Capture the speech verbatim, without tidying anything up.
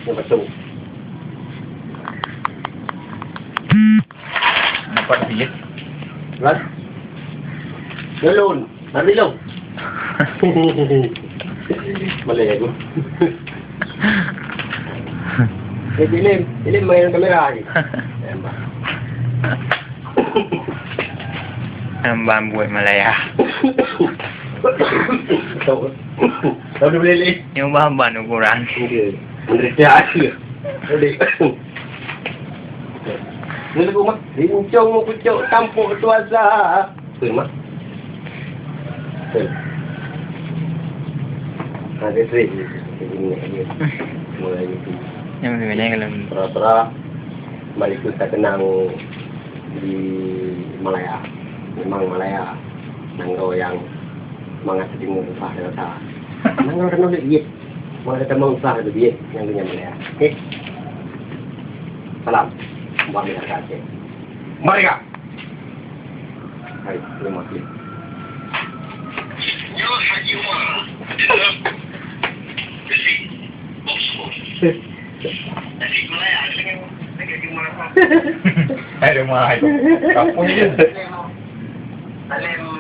Nyang beutôi. Nampak sih, ya? Kan? Belum. Mari dong. Malèe aku. Eh, Cik Lim, Cik Lim main kamera lagi. Hamba buet malaya. Tahu. Tahu dia boleh leh. Nyoba ban ukuran. Okey. Menderita aja. Boleh. Ni lagu mah. Rincong pucuk tampuk tuasa. Betul, Mak? Betul. Ha, dia sering. Dia sering ingat dia. Mulai itu. Yang sebenarnya kalau Terang-terang, balik tu tak kenang di Malaya. Memang Malaya. Nanggroe yang semangat setinggi upah dan rasa. Nanggroe kena duit. Mau ada tambah usaha lebih yang punya Malaya. Okey. Salam. Buat mereka Aceh. Merdeka! Hai, terima kasih. Nyoe Haji Umar. Hai, rumah itu. Kampung je. Salim